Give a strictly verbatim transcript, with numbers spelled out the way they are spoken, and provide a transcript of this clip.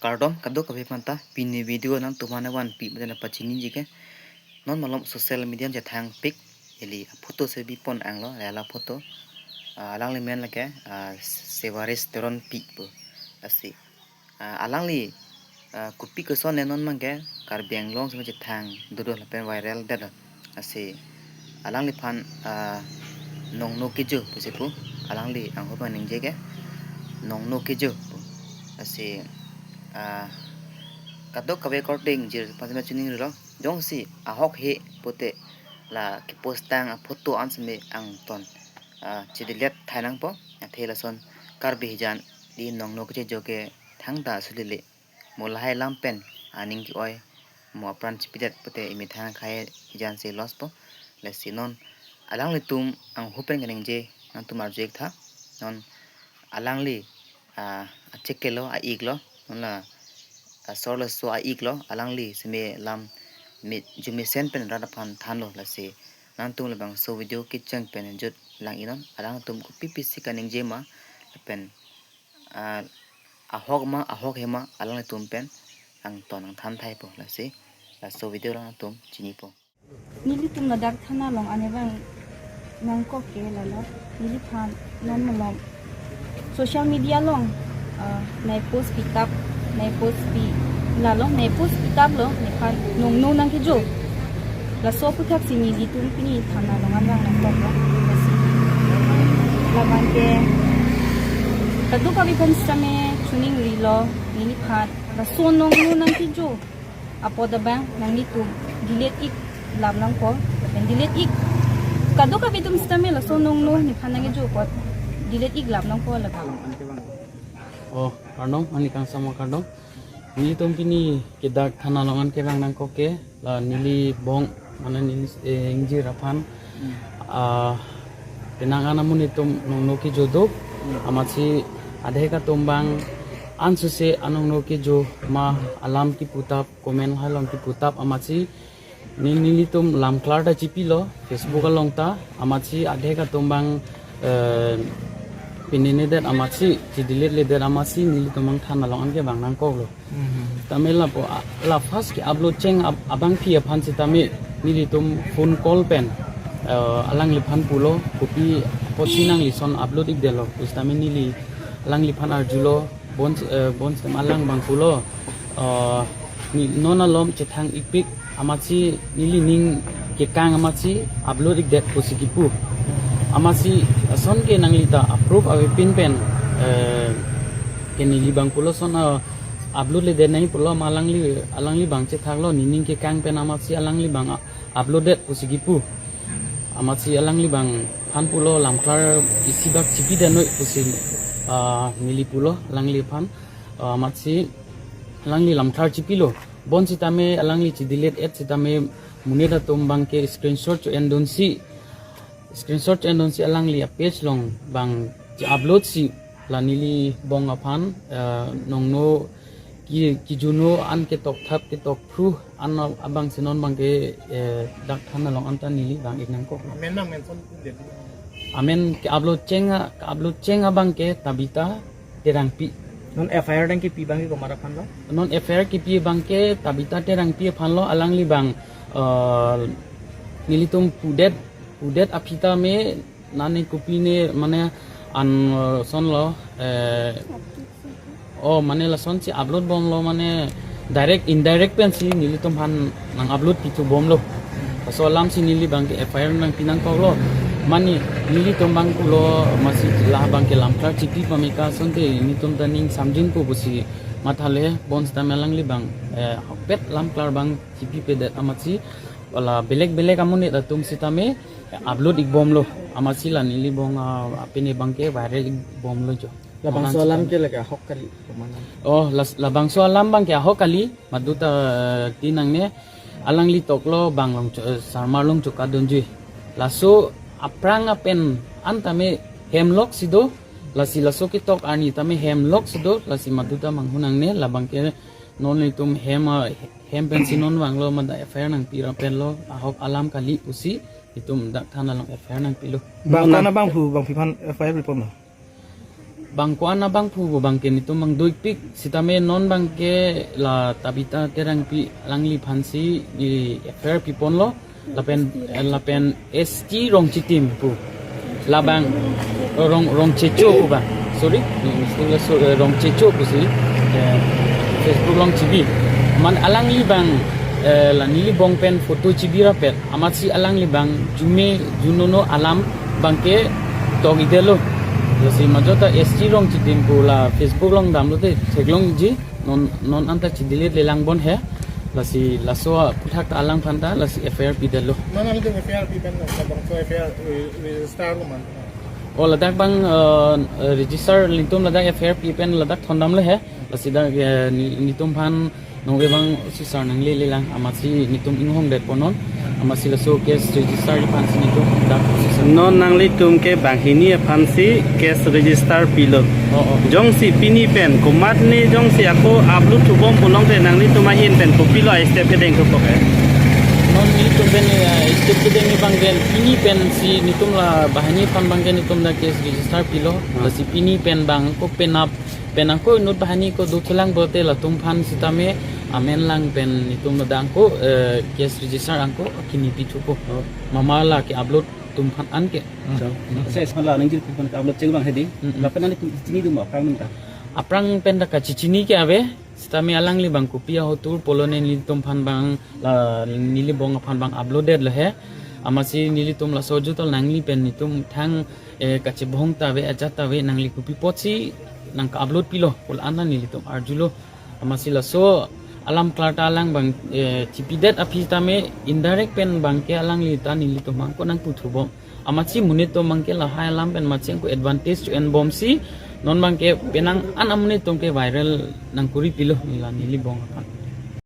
Kardom kadokave aphanta, pini video nangtum aphan vanpi mate nangpachiniji ke, non malom social media chethangpik, ili aphoto si bipon anglo, lala photo, ah, alangli men lake, ah, Sevaris Teronpi pu, lasi, ah, alangli, ah, kopi koson le non abangke Karbi Anglong si chethang dodo lapen viral detlo. Lasi alangliphan, ah, nongno kejo pusi pu, alangli angho pen ningje ke nongno kejo pu. Lasi, ah, kadokave according jirpan si chiningrilo, jongsi ahok he pute la kepost tang aphoto an seme angton, ah, chidelete thai nangpo, athe lason Karbi hijan di nongno kejo ke thangta sulile, mo lahai alam pen aning ke-oi, mo apran chipidet pute imethang akhei hijan si loss po. Lasi non alanglitum angho pen kaningje nangtum arju-ik tha. Non alangli, ah, achekelo, a-iklo, non la, ah, sorloso a-iklo, alangli seme lam me, jumesen pen rat aphan thanlo. Lasi nangtum labangso video kecheng pen jut lang-i non, alangtum kopipisi kaningje ma lapen, ah, ahok ma ahok he ma, alanglitum pen angton angthan thai po. Lasi laso video alangtum chinipo. Nelitum ladak thana along an abang nangkok ke lalo, neliphan non malom social media along, ah, nai post pitap, nai post pi lalo, nai post pitaplo, nephan nongno nangkejo. Laso aputhaksi nelitum pini thana along an abang nangkoklo. Lasi labangke kadokave aphan sitame chiningrilo, neliphan laso nongno nangkejo apot abang nanglitum delete-ik lap nangpo, lapen delete-ik, kadokave atum sitame laso nongno nephan nangkejo apot delete-ik lap nangpo lapen. Oh, kardom, ani kangsam kardom. Nelitum pini ke dak thana along an kevang nangkok ke, la neli bong, mane neli, eh, ingjir aphan, ah, penang an amonit atum nongno kejo do, amatsi adhek atum abang ansose anongno kejo ma alam keputap, comment halong keputap, amatsi ne, nelitum lamklar ta chipilo, Facebook along ta, amatsi adhek atum abang, eh, pinine det amatsi, chidelete le det amatsi, nelitum abang thana along an kevang nangkoklo. Tame lapu, a, la first ke-upload cheng ab-, abangpi aphan sitame nelitum phone call pen, eh, alangliphan pulo, kopi apotsi nangli son upload-ik detlo pu sitame neli alangliphan arjulo, bon, eh, bon sitame alang abang pulo, eh, ne non malom chethang-ikpik, amatsi neli ning kekang amatsi upload-ik det pusi kipu. Amatsi ason ke nangli ta approve avepin pen, eh, ke neli abang pulo son, eh, upload le det nai pulo, ma alangli, alangli abang chethaklo, ne ning kekang pen amatsi alangli abang a-, upload det pusi kipu. Amatsi alangli abangphan pulo lamklar isi bak chipi det noi pusi, ah, neli pulo alangliphan, ah, amatsi alangli lamklar chipilo. Bon sitame alangli chidelete-et sitame monit atum abangke screenshot cho-endunsi, screenshot cho-endunsi alangli a-page along abang chi-upload si, la neli bong aphan, eh, nongno ki, kijuno an ketokthap ketokphru an abang si non abangke, eh, dak thana along an ta neli vang-ik nangkok. Amen nang mention det. Amen ke-upload cheng a, ke-upload cheng abangke Tabita Terangpi. Non F I R nangkepi abangke komat aphanlo? Non F I R kepi abangke Tabita Terangpi aphanlo, alangli abang, eh, nelitum pudet, pudet aphi tame nane kopine mane an, eh, sonlo, eh, oh, mane lasonsi upload bomlo, mane direct indirect pensi nelitum aphan nang-upload pithu bomlo. Laso alamsi neli abangke F I R nangpi nangkoklo. Mane nelitum abang pulo, amatsi la abangke lamklar chipi pameka asonte nelitum ta ning samjinpo pusi mathale, bon sitame alangli abang, eh, ahokpet lamklar abang chipipedet amatsi, la belek belek amonit atum sitame upload-ik bomlo, amatsi la neli bong, ah, apini abangke viral-ik bomlo jo. Labangso alam ke lake ahok kali, kemana? Oh, las-, labangso alam abangke ahok kali, maduta, eh, ti nangne, alangli toklo Banglongcho, eh, Sarmar Longchoka dunjui. Laso aphrang apen an tame hem loksi do, lasi laso ketok arni tame hem loksi do, lasi maduta manghu nangne, labangke non nelitum hem, ah, hem pensi non vanglo, mada F I R nangpi ra penlo, ahok alam kali pusi, itum dak thana along F I R nangpilo. Bang, nang- kona abang pu, bangpi aphan F I R piponlo? Bang ko-an abang pu abang ke netum mang doikpik sitame non abang ke la Tabitha Terangpi alangliphan si i F I R piponlo lapen, eh, lapen S T Rongchitim pu labang Rong Rongchecho pu abang, sorry, mistake la, so, eh, Rongchecho pusi, eh, Facebook along chibi man alangli abang, eh, la nelibong pen photo chibi rapet amatsi alangli abang jume junono alam abang ke tong-idetlo. Lasi majok ta S T Rongchitim pu la Facebook along damlote theklongji, non non anta chi-delete le lang bon he. Lasi laso aphuthak ta alangphan ta lasi F I R pidetlo. Mana itu F I R pi pen na, sabang so F I R re- register lo man. O ladak abang, eh, register, netum ladak F I R pi pen ladak thondamlo he. Lasi dak, eh, ni- netumphan nonke abang sisar nanglele lang amatsi netum inghongdetpo non. Amatsi laso case register aphansi netum dak sisar. Non nanglitum ke banghini aphansi case register pilo. O, o. Jongsi pini pen komatne jongsi ako upload thubom pulote nanglitum ahin pen kopilo a-step kedeng thupo ke? Non netum pen, eh, step kedeng abang ke pini pensi netum la banghini aphan abang ke netum dak case register pilo. Hmm. Lasi pini pen abang ko penap pen angko inut banghini ko dothulang pulote latumphan sitame amen lang pen netum ladak angko, eh, case register angko kini pithupo. Oh. Mama la ke-upload atumphan anke. So, saya sekolah nang jil pun upload ceng bang hedi. Mm-mm. Lapen nanglitum chini dum aphrang nang ta? Aphrang pen ta kachechini ke ave. Sitame alangli abang kopi ahotur pulote nelitumphan abang la nelibong aphan abang uploadedetlo he. Amatsi nelitum laso jutol nangli pen netum thang, eh, kachebong ta ave, ajat ta ave, nangli kopi apotsi nang ka-upload pilo pu la-an ta nelitum arjulo. Amatsi laso alam klar ta alang abang, eh, chipidet aphi tame indirect pen abang ke alangli ta nelitum angko nangputhubom. Amatsi monit atum abang ke lahai alam pen matsi angko advantage cho-enbomsi non abang ke penang an amonit atum ke viral nangkori pilo neli la nelibong aphan.